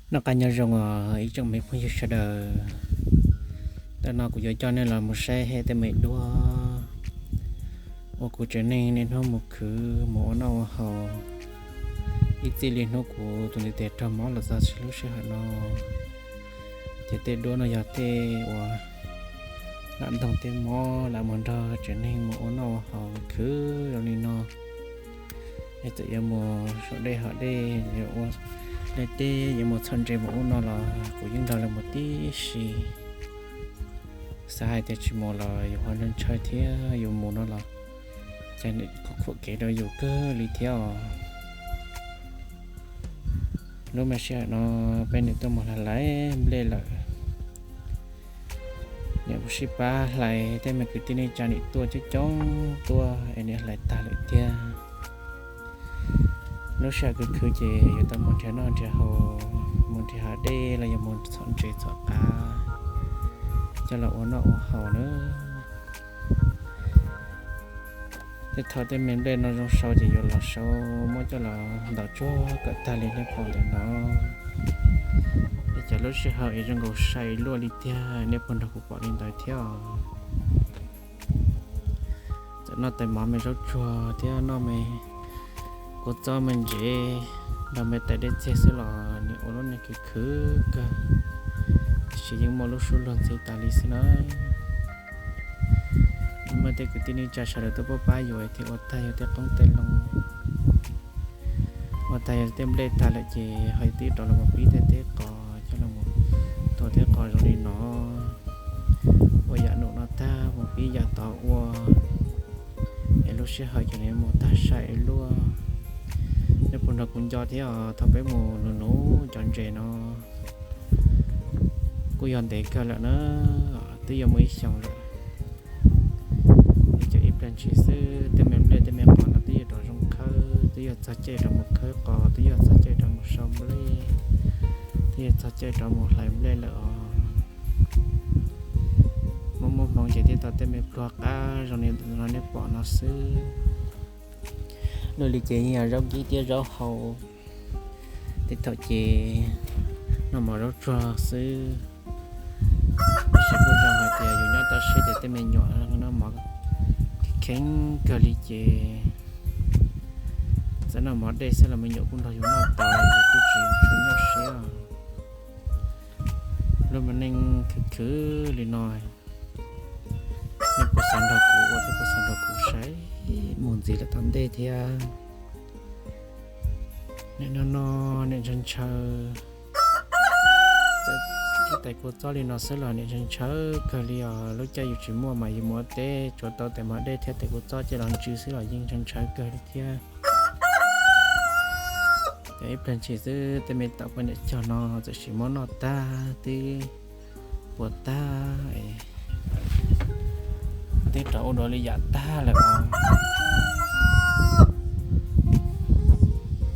Noj qab nyob zoo os ib tsoom me phooj ywg sawv daws. Tam no kuv yuav coj nej los mus saib tej me duab uas kuv tsev neeg niaj hnub mus khwv mus ua noj ua haus. Ib txij li hnub kuv tus ntiv tes raug mob los txog lub sij hawm no, ces tej duab no yog tej uas lam ntoog tej mob lam mus nrog tsev neeg mus ua noj ua haus khwv zoo li no. Es txawm yuav mus saum dej hav dej, yuav ua dej teb, yuav mus txhom ntses mus ub no los kuv yeej nrog lawv mus tib si. Xav hais tias tsis mus los yus ho ntshaw thiab, yus mus no los cas nim khuam kev rau yus kawg li thiab os. Lub me sij hawm no peb nim tuaj mus hlais hlais nplej lawm. Nim kuv sib pab hlais, tej me kwv tij neej tsa nim tuaj coob coob tuaj es nim hlais tag lawm tiag. Lub sij hawm khwv khwv ces yuav tau mus nrhiav noj nrhiav haus, mus nrhiav hav dej los yog mus txhom ntses txhom qav coj los ua noj ua haus na. Tej thaum tej me nplej no zoo sau ces yuav los sau muab coj los ntaus tsuag kom tag li nej pom ntawm no. Es cov lub sij hawm es zoo nkaus sai luaj li tiag, nej puas nrog kuv pom li ntawd thiab os? Txawm noj tais mov me zaub tsuag thiab noj me kua txob me ntsev nrog me tais dej txiag xwb los nim ua lub neej khwv khwv kawg, tiam sis yeej muaj lub suab luag ntxhi tas li xwb na. Muaj tej kwv tij neej tsa sawv daws tuaj pab pab yus thiaj ua tag yus tej qoob tej loo, ua tag yus tej nplej tag lawm ces ho twb rov los mus pib tej teb qos coj los mus tua teb qos zoo li no, ua yam num no tag mus pib yam tod ua, es lub sij hawm ces nws mus tag sai luaj. Nej puas nrog kuv nco thiab os? Thaum peb mus nuv nuv cov ntses no kuj yog ntev kawg lawm na, twb yuav muaj ib xyoos lawm. Es cov ib pliag ntshis xwb tej me nplej tej me qos no twb yuav rov zoo khawb, twb yuav txog caij rov mus khawb qos, twb yuav txog caij rov mus sau nplej, twb yuav txog caij rov mus hlais nplej lawm os. Muaj muaj hmoov ces thiaj tau tej me pluag qab zoo li no nej pom no xwb. Luaj li ces yeej yog zaub kib thiab zaub hau, tej thaum ces noj mov zaub tsuag xwb. Tab sis kuj zoo hais tias yus nyob toj siab ces tej me nyuam noj mov kheev kawg li ces txawm noj mov dej xwb los me nyuam kuj nrog yus noj tas, yus kuj tsis tshua nyuaj siab. Lub me neej khwv khwv li no, nej puas xav nrog kuv ua thiab puas xav nrog kuv saib mus ntxiv lawm tom ntej thiab? Nim no no nim ntshaw ntshaw, txawm ib tais kua txob li no xwb los nim ntshaw ntshaw kawg li os. Lub caij yus tsis muaj mas yus mus ua teb tsuav tau tais mov dej thiab tais kua txob coj los ntsw xwb los yeej ntshaw ntshaw kawg li thiab. Ces ib pliag ntshis xwb tej me taum poj niam cog no txawm sim muab noj tag twb puas tag, twb rov ua dua li yam tag lawm os.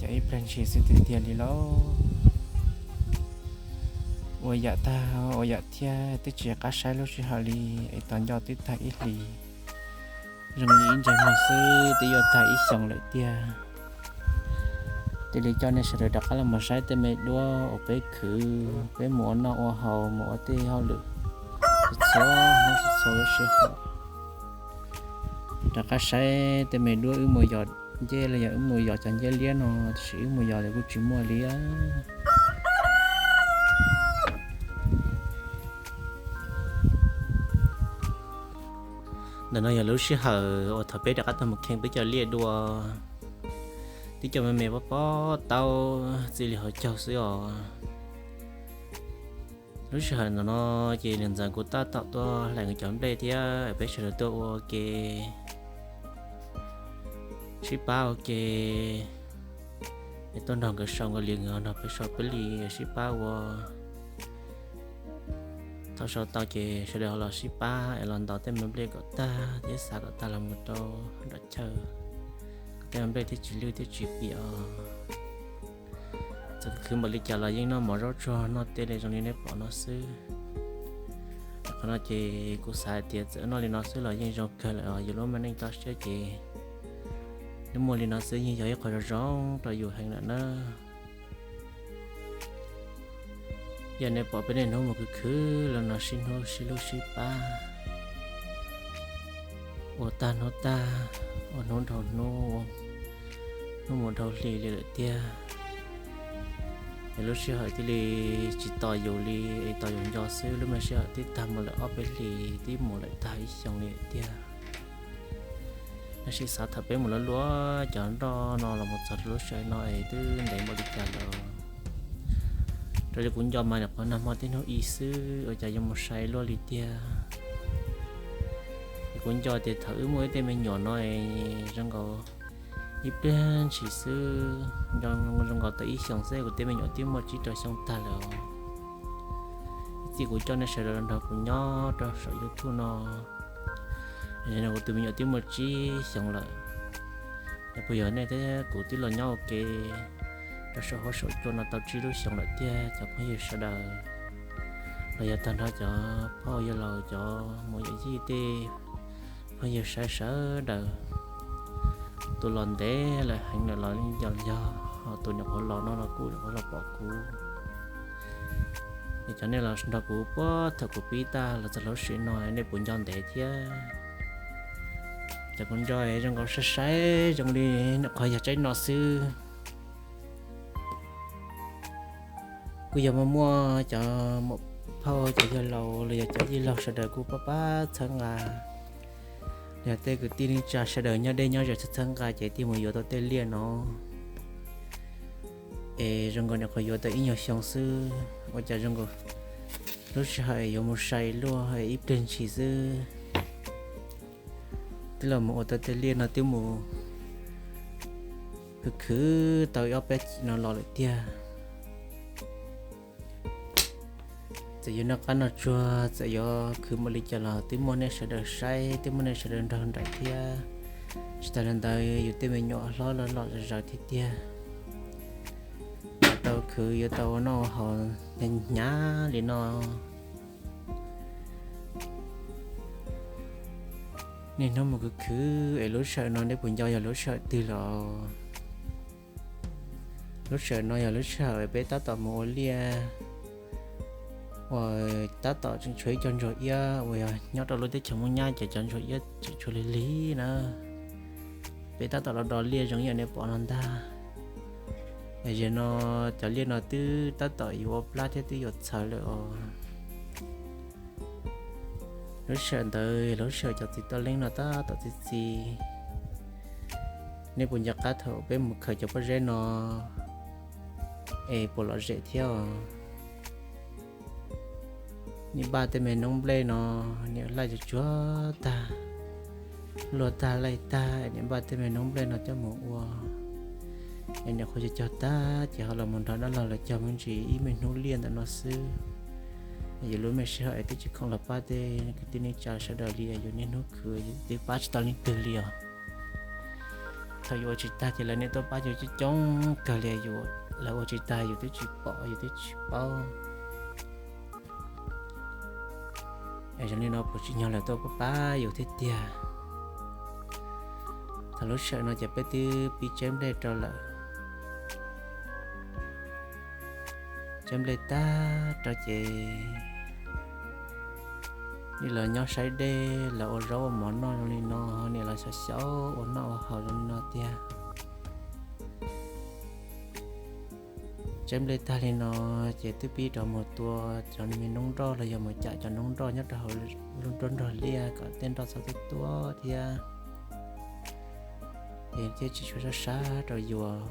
Ces ib pliag ntshis xwb tiag tiag li lauj, ua yam tag ua yam thiab twb tsis qab saib lub sij hawm li, es tos nco twb tag ib hlis, zoo li ib ntsais muag xwb twb yuav tag ib xyoos lawm tiag. Thiaj li coj nej sawv daws rov qab los mus saib tej me duab uas peb khwv, peb mus ua noj ua haus, mus ua tej hauj lwm txhua hnub txhua lub sij hawm. Rov qab saib tej me duab wb mus yos nceb los yog wb mus yos cov nceb liab no, tab sis wb mus yos los kuj tsis muaj li. Ntawm no yog lub sij hawm uas thaum peb rov qab tuaj mus kheej peb cov liaj dua, twb coj me me pob pob taub txij li hauv caug xwb os. Lub sij hawm ntawm no ces niam ntxawm kuv tab tom tuaj hlais nkawd cov nplej thiab peb sawv daws tuaj ua ke, sib pab ua ke, es tuaj nrog nkawd sau nkawd li, nkawd nrog peb sau peb li, sib pab ua. Thaum sau tau ces sawv daws ho los sib pab es los ntaus tej me nplej kom tag thiab xav kom tag los mus rau nram chaw, kom tej me nplej thiaj tsis lwj thiab tsis piam os. Txawm khwv npaum li cas los yeej noj mov zaub tsuag noj tej li zoo li nej pom no xwb. Qhov no ces kuv xav hais tias txawm noj li no xwb los yeej zoo kawg lawm os. Yus lub me neej toj siab ces nws muaj li no xwb yeej yog ib qho zoo zoo rau yus heev lawm na. Yog nej pom peb niaj hnub mus khwv khwv los no sib hlub sib pab, ua tag hnub tag, ua hnub dhau hnub, hnub mus dhau hli li lawm tiag. Es lub sij hawm thiaj li tsis tos yus li, es tos yus nco xwb, lub me sij hawm twb tag mus lawm ob peb hlis, twb mus lawm tag ib xyoos li lawm tiag. Tab sis xav thaum peb mus luaj luaj cov nroj no los mus txog rau lub sij hawm no es twb ntev npaum li cas lawm. Raws li kuv nco mas nyuam qhuav nag hmo tib hnub i xwb ua cas yuav mus sai luaj li tiag. Es kuv nco tias thaum wb muaj ib tej me nyuam no es zoo nkaus ib pliag ntshis xwb, nco zoo nkaus tau ib xyoos xwb kuv tej me nyuam twb muaj tsib rau xyoo tag lawm. Ib txhij kuv coj nej sawv daws los nrog kuv nyob rau saum YouTube no, kuv tus me nyuam twb muaj tsib xyoos lawm. Es puas yog nej thiab kuv twb los nyob ua ke rau saum huab saum cua no tau tsib lub xyoos lawm tiag cov phooj ywg sawv daws, los yog tag nrho cov phauj yawg laus cov muam yawm yij tej phooj ywg sawv sawv daws. Tus los ntev lawm heev lawm los yeej yog, ho tus nyuam qhuav los no los kuj nyuam qhuav los pom kuv. Es cov nej los nrog kuv puag thaum kuv pib tag los txog lub sij hawm no nej puas nco ntev thiab? Cov kuv nco zoo nkaus sai sai zoo li nyuam qhuav yog tsaib no xwb. Kuj yog muaj muaj cov muam phauj cov yawg laus los yog cov yij laug sawv daws kuj pab pab txhawb nqa, los yog tej kwv tij neej tsa sawv daws nyob deb nyob ze txhawb txhawb nqa ces thiaj mus yuav tau tej liaj no. Es zoo nkaus nyuam qhuav yuav tau ib nyuag xyoo xwb ua cas zoo nkaus lub sij hawm yuav mus sai luaj ib pliag ntshis xwb, twb los mus ua tau tej liaj no twb mus khwv khwv tau ib ob peb no los lawm tiag. Txawm yuav noj qab noj tsuag, txawm yuav khwv npaum li cas los twb muaj nej sawv daws saib, twb muaj nej sawv daws nrog nraim thiab. Tsis tas li ntawd yus tej me nyuam hlob los los zom zaws thiab tiag, yuav tau khwv yuav tau ua noj ua haus hnyav hnyav li no. Niaj hnub mus khwv khwv es lub sij hawm no nej puas nco yog lub sij hawm twg los? Lub sij hawm no yog lub sij hawm peb tab tom mus ua liaj uas tab tom tseem tshuav ib co ntsuag iab uas yog nyob rau lub teb chaws Moob Nyab ces cov ntsuag iab tseem tshuav lig lig na. Peb tab tom los do liaj zoo ib yam nej pom no ntag. Zaum no cov liaj no twb tab tom yuav ua plab thiab twb yuav txhaws lawm os. Lub sij hawm ntawd lub sij hawm cov txiv toj leeb no tab tom txi txiv. Nej puas nco qab thaum peb mus khaws cov pob zeb no es puas lom zem thiab os? Nim npaj tej me noob nplej no, nim laij tsuag tsuag tag, luag tag laij tag, nim npaj tej me noob nplej no coj mus ua. Es nim qhuav cog cog tag ces ho los mus nrog dab laug lawv cog me ntsis ib me hnub liaj ntawm no xwb. Yus lub me sij hawm es twb tsis khoom los pab tej kwv tij neej tsa sawv daws li, yus niaj hnub khwv yus twb pab tsis tau leej twg li os. Thaum yus ua tsis tag ces lawv niaj tuaj pab yus coob coob kawg li, yus, lawv ua tsis tag yus twb tsis pom yus twb tsis paub. Es zoo li no puas tsim nyog lawv tuaj pab pab yus thiab tiag. Thaum lub sij hawm no ces peb twb pib tseb nplej rau lawm. Tseb nplej tag rau ces nim los nyob saib dej, los ua zaub ua mov noj zoo li no, nim los xyaum xyaum ua noj ua haus zoo li no tiag. Tseb nplej tag li no ces twb pib rov mus tua cov me noob nroj los yog mus cam cov noob nroj nyob rau hauv lub nrob nrog liaj kom tej nroj txhob tuaj tuaj thiab, es thiaj tsis tshua sab sab rau yus.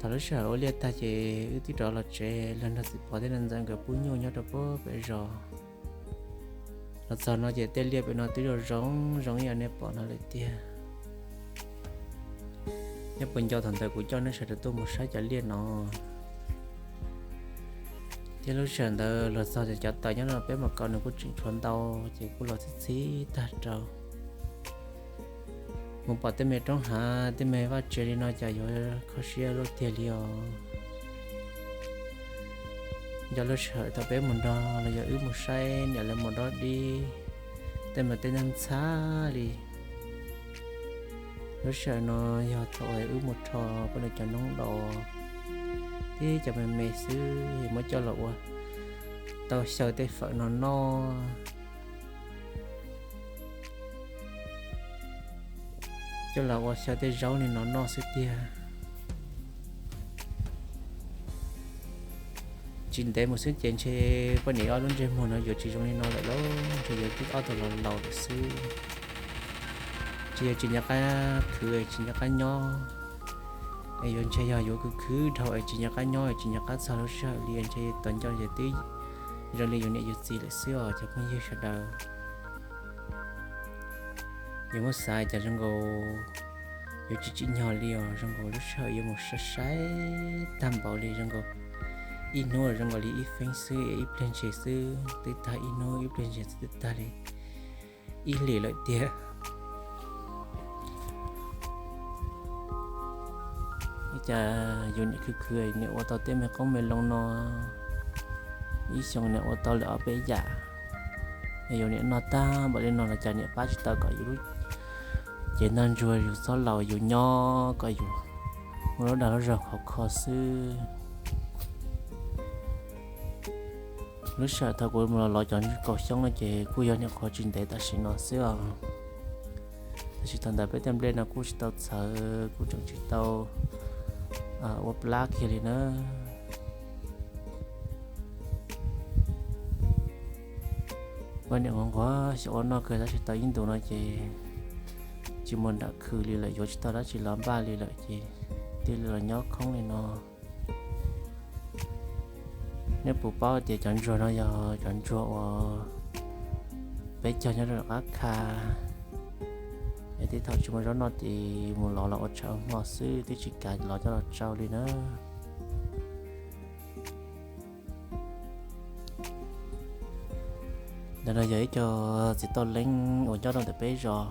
Thaum lub sij hawm ua liaj tag ces wb twb rov los tsev, los nrog txiv Pov thiab nraug Ntxawm nkawd pub nyuj nyob rau puag pem zos. Los txog no ces tej liaj pem no twb zoo zoo zoo ib yam nej pom no lawm tiag. Nej puas nco thaum ntawd kuv coj nej sawv daws tuaj mus saib cov liaj no? Thiab lub sij hawm ntawd los txog cov taws nyob no peb mus kaus nws kuj tseem tshuav ntau, ces kuj los txhib txhib tag rau. Mus pom tej me roob hav tej me vaj tse li no cas yuav kho siab luaj tiag li os. Nco lub sij hawm thaum peb mus nrog los yog wb mus saib niam lawv mus dob dib, tej mas tej ntxhab ntxhab li. Lub sij hawm no yog thaum wb mus rho poj niam cov noob los, tib cov me me xwb, muab coj los ua tau xyaw tej fawm no noj, coj los ua xyaw tej zaub li no noj xwb tiag. Tsis ntev mus xwb ces ntshe poj niam ob lub ntsej muag no yuav tsis zoo li no lawm lauj, ntshe yuav tib ob tug laus laus lawm xwb. Ntshe yuav tsis nco qab khwv, tsis nco qab nyob, es yuav ntshe yog yuav khwv khwv dhau es tsis nco qab nyob, tsis nco qab txog lub sij hawm li, ntshe tos nco ces twb zoo li yus niam yus txiv lawm xwb os cov phooj ywg sawv daws. Yus muab xav cas zoo nkaus yuav tsis tsim nyog li os, zoo nkaus lub sij hawm yuav mus sai sai tag npaum li, zoo nkaus ib hnub zoo nkaus li ib feeb xwb, ib pliag ntshis xwb twb tag ib hnub, ib pliag ntshis xwb twb tag li ib hlis lawm tiag. Cas yus niam khwv khwv niam ua tau tej me qoob me loo no, ib xyoo niam ua tau lawm ob peb yam, yus niam noj tag npaum li no los cas niam pab tsis tau kom yus lub cev ntaj ntsug yus txhob laus yus nyob kom yus muaj lub dag lub zog khov kho xwb. Lub sij hawm thaum kuv mus los lov cov kaum xyoob no ces kuj yog nyuam qhuav tsis ntev tam sim no xwb os. Tab sis thaum ntawd peb tej nplej no kuj tsis tau txhawv, kuj tseem tsis tau ua plab kiag li na. Ua niam nquag nquag xyaum ua noj kawg tab sis tau ib ntus no ces tsis muaj nram khw li lawm, yuav tsis tau dab tsi los npaj li lawm ces thiaj li los nyob khoob li no. Nej puas paub tias cov ntsuag no yog cov ntsuag uas peb cog nyob rau qab kha, es tej thaum tsis muaj zaub noj ces mus lov los ua tshav ua hmo xwb, twb tsis kav lov coj los tsau li na. Ntawm no yog ib co txiv tauj leeb uas nyob rau ntawm peb zos.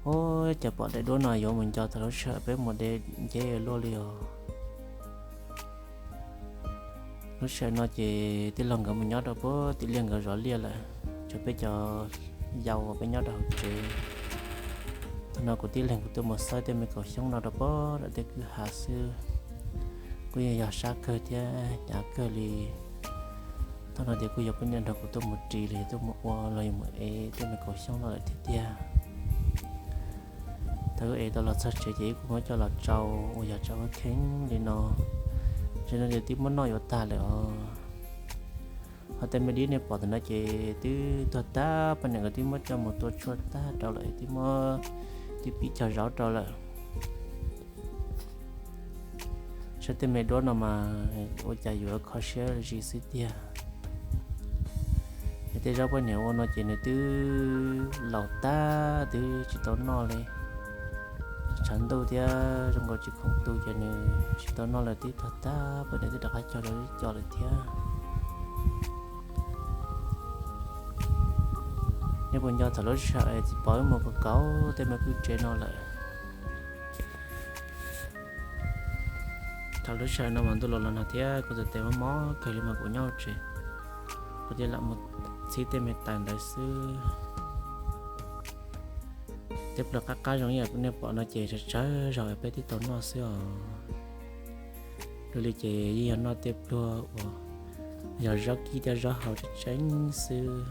Ua cas pom daim duab no yuav mus nco thaum lub sij hawm peb mus de nceb luaj li os. Lub sij hawm no ces tij laug nkawd mus nyob rau puag tim liaj nkawd zov liaj lawm, tshuav peb cov yau uas peb nyob rau hauv tsev. Thaum no kuv tib leeg kuv tuaj mus xawb tej me kaum xyoob no rau puag nram tej kwj ha xwb. Kuj yeej yog sab kawg thiab hnyav kawg li. Thaum no ces kuj yog poj niam nrog kuv tuaj mus ris los yog tuaj mus ua los yog mus ev tej me kaum xyoob no lawm tiag tiag. Thaum wb ev tau los txog tsev ces wb kuj muab coj los tsau uas yog tsau kheeb li no. Tsev no ces twb muab noj yuav tag lawm os. Ho tej me dib nej pom ntawm no ces twb tuag tag, poj niam nkawd twb muab coj mus tua tshuaj tag rau lawm, twb muab, twb pib cog zaub rau lawm. Saib tej me duab no mas ua cas yuav kho siab zis xwb tiag. Es tej zaub poj niam ua no ces nws twb laus tag twb tsis tau noj li. Tshav ntuj thiab zoo nkaus tsis khoom tu ces nws tsis tau noj lawm, twb tuag tag, poj niam twb rov qab cog rau ib co lawm thiab. Nej puas nco thaum lub sij hawm txiv pov wb mus kaus kaus tej me kwj tsev no lawm? Thaum lub sij hawm no mas ntuj los los nag thiab kuv tus tes mob mob kawg li mas kuv nyob hauv tsev, kuv thiaj lam mus txhib tej me taws ntawd xwb. Tej pluag qab qab zoo ib yam nej pom no ces tsawg tsawg zaus peb twb tau noj xwb os. Dua li ces yeej yog noj tej pluag uas yog zaub kib thiab zaub hau tseeb tseeb xwb.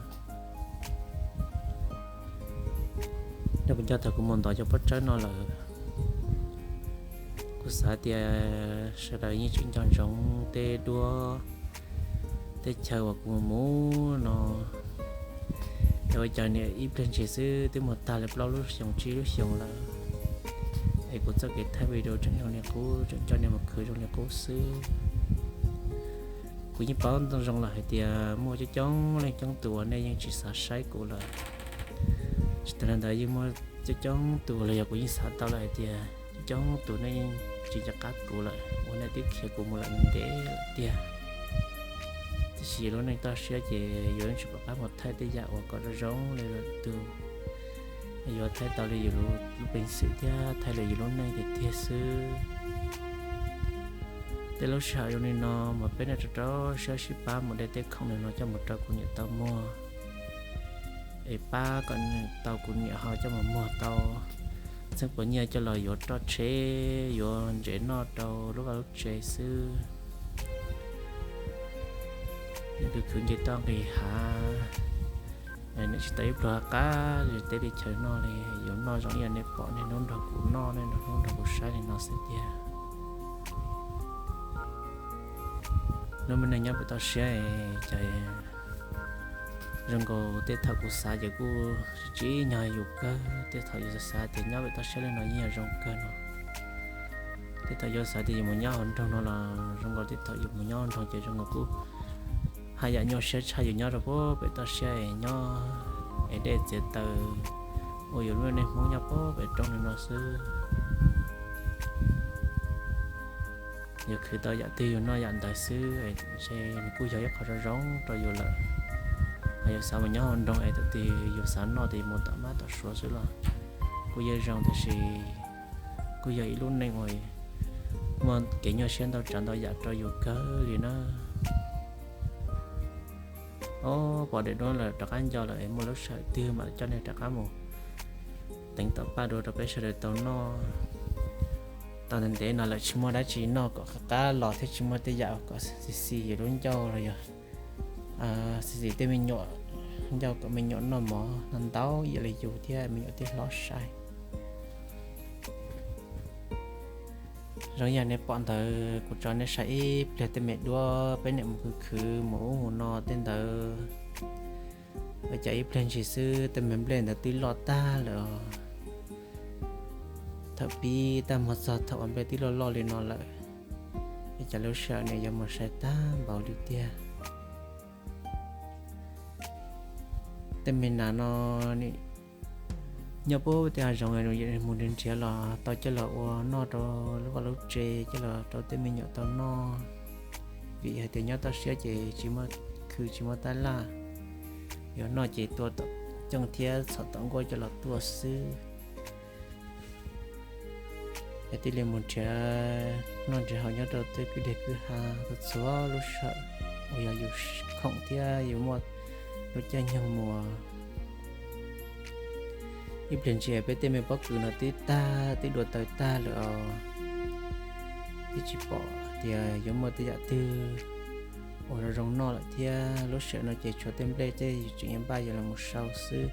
Nej puas nco thaum kuv mus ntov cov pob tsawb no lawm, kuv xav tias sawv daws yeej tseem nco ntsoov tej duab teb chaws uas kuv mus mus no. Es ua cas niam ib pliag ntshis xwb twb mus tag li plaub lub xyoos tsib lub xyoos lawm. Es kuv txoj kev thaij video tseem zoo li qub, tseem coj nej mus khwv zoo li qub xwb. Kuv yeej paub ntau zoo lawm hais tias muaj coob coob leej coob tus uas nej yeej tsis xav saib kuv lawm. Tsis tas li ntawd yeej muaj coob coob tus los yog kuv yeej xav tau lawm hais tias coob coob tus nej yeej tsis nco qab kuv lawm uas nej twb khiav kuv mus lawm ntev lawm tiag. Tiam sis lub neej toj siab ces yuav tsis pom qab mus thaij tej yam uas kom zoo zoo li lwm tus, yuav thaij tau li yus lub peev xwm thiab thaij li yus lub neej tiag tiag xwb. Tej lub sij hawm zoo li no mas peb nej rau rau siab sib pab mus de tej khoom li no coj mus rau kuv niam tau muag, es pab kom tau kuv niam ho coj mus muag tau txheeb puas nyiaj coj los yuav roj tsheb, yuav ntsev noj rau lub vaj lub tsev xwb. Nws khwv khwv nce toj nqis hav, nws tsis tau ib pluag qab li teb li chaw noj li. Yuav noj zoo li nej pom, niaj hnub nrog kuv noj, niaj hnub nrog kuv saib li no xwb tiag. Lub me neej nyob pem toj siab ces zoo nkaus tej thaum kuv xav ces kuj tsis nyog yus kawg, tej thaum yus xav tias nyob pem toj siab li no yeej yog zoo kawg no. Tej thaum yus xav tias yus mus nyob hauv nroog no los zoo nkaus tej thaum yus mus nyob hauv nroog ces zoo nkaus kuj haj yam nyuaj siab tshaj yus nyob rau pem toj siab es nyob es dej txiav taws ua yus lub neej Hmoob nyob pem roob li no xwb. Yus khwv tau yam twg yus noj yam ntawd xwb, ntshe nws kuj yog ib qho zoo zoo rau yus lawm. Hos yus xav mus nyob hauv nroog es thaum twg yus xav noj ces yus mus tom mab tom suav xwb los kuj yeej zoo, tiam sis kuj yog ib lub neej uas muaj kev nyuaj siab ntau tsav ntau yam rau yus kawg li na. Ob, pom daim duab lawm, rov qab nco lawm es muaj lub sij hawm twg mam coj nej rov qab mus teev tom paj dua rau peb sawv daws tau noj. Tau ntev ntev no lawm tsis muaj dab tsi noj kom qab qab los thiab tsis muaj tej yam kom xis xis yus lub ncauj los yog xis xis tej me nyuam ncauj kom me nyuam noj mov no ntau ib yam li yus thiab me nyuam thiaj hlob sai. Zoo yam nej pom ntawd kuv tso nej saib ib pliag tej me duab peb niam mus khwv khwv mus ub mus no tej ntawd. Ua cas ib pliag ntshis xwb tej me nplej ntawd twb loj tag lawm os. Thaum pib tag mus txog thaum uas nplej twb loj loj li no lawm, ua cas lub sij hawm no yuav mus sai tag npaum li tiag. Tej me nas no nyob puag tej hav zoov mus nrhiav nrhiav los tau coj los ua noj rau lub vaj lub tsev, coj los rau tej me nyuam tau noj. Vim hais tias nyob toj siab ces tsis muaj khw tsis muaj tab laj, yuav noj ces tua tom cooj thiab txhom tom nkuaj coj los tua xwb. Es thiaj li mus nrhiav noj nrhiav haus nyob rau tej kwj deg kwj ha txhua lub sij hawm uas yog yus khoom thiab yus muaj lub caij nyoog mus. Ib pliag ntshis peb tej me pob kws no twb tag twb dua taws tag lawm os. Twb tsis pom tias yuav muaj tej yam twg uas zoo zoo noj lawm thiab. Lub sij hawm no ces tshuav tej nplej tej yus tseem yuav npaj yuav los mus sau xwb.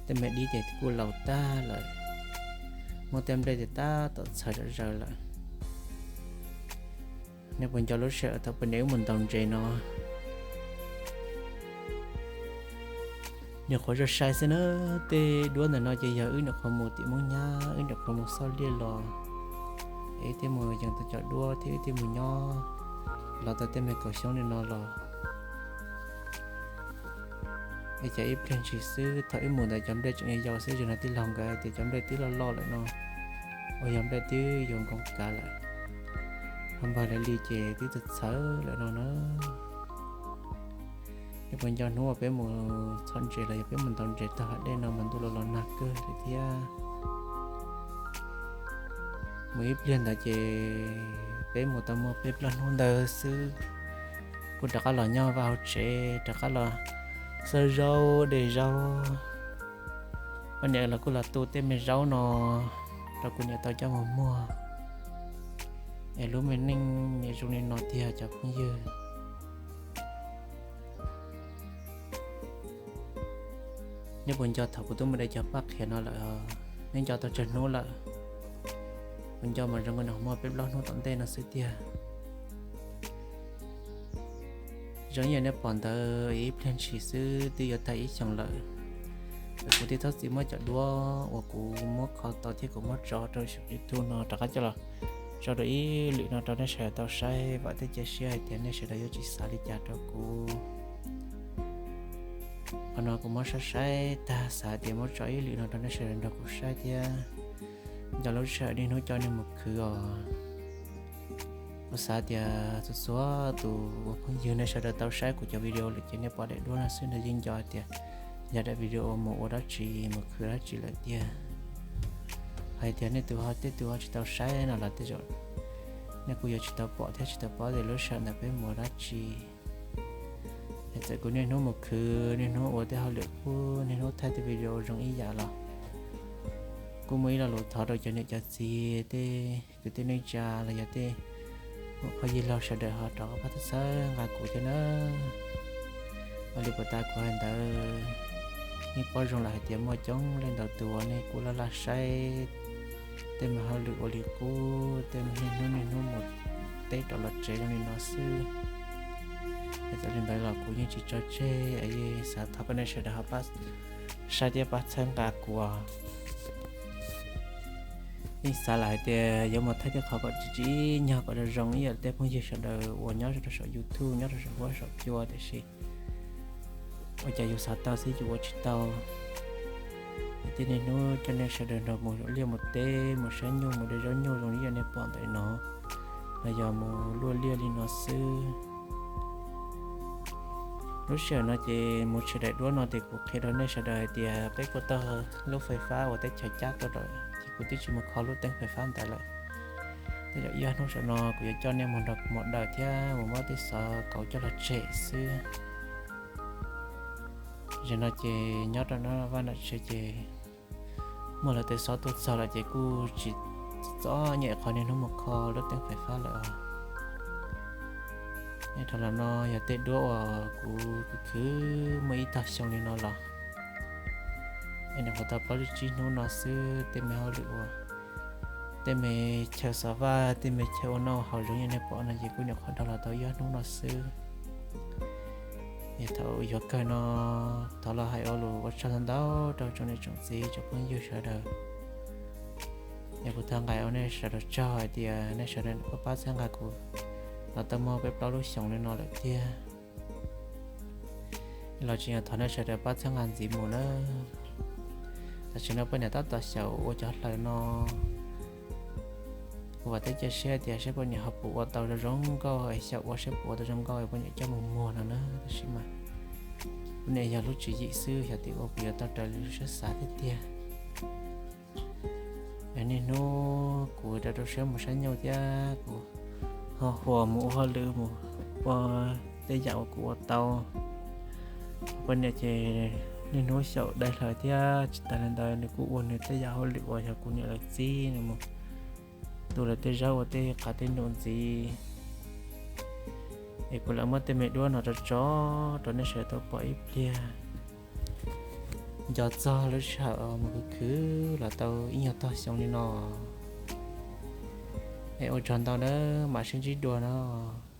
Tej me dib ces kuj laus tag lawm, muab tej nplej ces tab tom txhaws zom zaws lawm. Nej puas nco lub sij hawm thaum poj niam wb mus ntaus ntses no? Nyuam qhuav zoo sai xwb na. Tej duab ntawm no ces yog wb nyuam qhuav mus tim Moob Nyab, wb nyuam qhuav mus xauj liaj los, es wb thiaj mus yees tau cov duab thiab wb thiaj mus nyob los tau tej me kaum xyoob li no los. Es cas ib pliag ntshis xwb thaum wb mus ntawd cov nplej tseem yau yau xwb, zaum no tij laug nkawd hais tias cov nplej twb loj loj lawm no, uas yog nplej twb yuav nkoos kav lawm. Ho npawg lawv li ces twb txawv txhawv lawm no na. Nej puas nco hnub uas peb mus txhom ntses los yog peb mus ntaus ntses tag hav dej no mas ntuj los los nag kawg li thiab. Mus ib pliag ntawd ces peb mus tau muaj peb plaub hnub ntawd xwb, kuj rov qab los nyob vaj hauv tsev, rov qab los xawb zaub de zaub. Poj niam los kuj los tu tej me zaub no rau kuv niam tau coj mus muag. Es lub me neej niaj zoo li no tiag cov phooj ywg. Nej puas nco thaum kuv twb mus de cov paj qhiav no lawm? Nej nco tau tsawg hnub lawm? Kuv nco mas zoo nkaus li muaj peb plaub hnub tom ntej no xwb tiag. Zoo ib yam nej pom ntawd, ib pliag ntshis xwb twb yuav tag ib xyoos lawm. Es kuv thiaj txhob txwm muab cov duab uas kuv muab kho tau thiab kuv muab tso rau YouTube no rov qab coj los tso rau ib lwm no rau nej sawv daws tau saib, vam thiab cia siab hais tias nej sawv daws yuav tsis xav li cas rau kuv. Qhov no kuv muab saib saib tag xav tias muab tso ib lwm no rau nej sawv daws nrog kuv saib thiab. Nco lub sij hawm niaj hnub coj nej mus khwv os. Kuv xav tias txhua txhua tus uas phooj ywg nej sawv daws tau saib kuv cov video lawm ces nej pom daim duab no xwb nej yeej nco tias yog daim video mus ua dab tsi mus khwv dab tsi lawm tiag. Hais tias nej tus ho tej tus ho tsis tau saib no los tej zaum nej kuj yuav tsis tau pom thiab tsis tau paub tias lub sij hawm ntawd peb mus ua dab tsi. Es txawm kuv niaj hnub mus khwv, niaj hnub ua tej hauj lwm, kuj niaj hnub thaij tej video zoo ib yam los Kuj muaj ib lo lus thov rau cov niam cov txiv, tej kwv tij neej tsa los yog tej muam phauj yawg laus sawv daws ho rov qab pab txhawb nqa kuv thiab na. Ua li puas tas kuv hais ntawd, yeej paub zoo lawm hais tias muaj coob leej ntau tus uas nej kuj laj laj saib tej me hauj lwm ua li qub, tej me niaj hnub niaj hnub mus teb rov los tsev zoo li no xwb. Es txawm li ntawd los kuv yeej tsis tso tseg, xav thov kom nej sawv daws ho pab saib thiab pab txhawb nqa kuv. Yeej xav lawm hais tias yuav mus thaij tej qhov kom tsis tsim nyog kom zoo zoo ib yam tej phooj ywg sawv daws uas nyob rau saum YouTube, nyob rau saum huab saum cua, tiam sis ua cas yus xav tau xwb yus ua tsis tau. Es thiaj niaj hnub coj nej sawv daws nrog mus liaj mus teb, mus saib nyuj mus de zaub nyuj zoo li yam nej pom ntawm no, los yog mus luaj liaj li no xwb. Lub sij hawm no ces mus tshwm daim duab no ces kuv qhia rau nej sawv daws hais tias peb kuj tau lub fais fab uas teb chaws cab tuaj lawm ces kuv twb tsis mus kho lub teeb fais fab ntawd lawm. Tej zaum ib ob hnub saum no kuv yuav coj nej mus nrog kuv mus daws thiab mus muab tej xov kauv coj los tshem xwb. Zaum no ces nyob rau nram vaj nram tsev ces muaj lawv tej xov tuaj txog lawm ces kuj tsis txom nyem qhov niaj hnub mus kho lub teeb fais fab lawm. Es thaum los no yog tej duab uas kuv khwv khwv muaj ib tog xyoo li no los, es nyuam qhuav tau plaub tsib hnub no xwb. Tej me hauj lwm uas, tej me chaw xov vaj, tej me chaw ua noj haus zoo li nej pom no ces kuj nyuam qhuav dhau los tau ib ob hnub no xwb. Es thaum yuav kawg no, thov los hais ua lus ua tsaug ntau ntau rau tsoom niam tsoom txiv tsoom phooj ywg sawv daws. Es kuv thov nqaim ua nej sawv daws tsaug hais tias nej sawv daws kuj pab txhawb nqa kuv los tau muaj peb plaub lub xyoos li no lawm tiag. Los tsis yog thov nej sawv daws pab txhawb nqa ntxiv mus na. Tam sim no poj niam tab tom xyaum ua cov hlaws no. Kuv vam thiab cia siab tias seb poj niam ho puas ua tau zoo zoo nkauj, xyaum ua seb puas ua tau zoo nkauj poj niam coj mus muag no na. Tab sis mas kuv niam yog lub tswv yim xwb, xyov tim ua kuv yuav tau raws li lub siab xav tiag tiag. Niaj hnub kuv rau rau siab mus saib nyuj thiab kuv ho huas mus ua hauj lwm mus ua tej yam uas kuv ua tau. Poj niam ces niaj hnub xyaum dai hlaws thiab tsis tas li ntawd nws kuj ua nws tej yam hauj lwm uas yog kuv niam lawv txib nws mus tu lawv tej zaub ua tej qav tej num ntxiv. Es kuv lam muab tej me duab no tso tso rau nej sawv daws tau pom ib pliag. Nco txog lub sij hawm mus khwv khwv los tau ib nyuag tog xyoo li no. Es ua tsaug ntau nawb, mam sib ntsib dua nawb.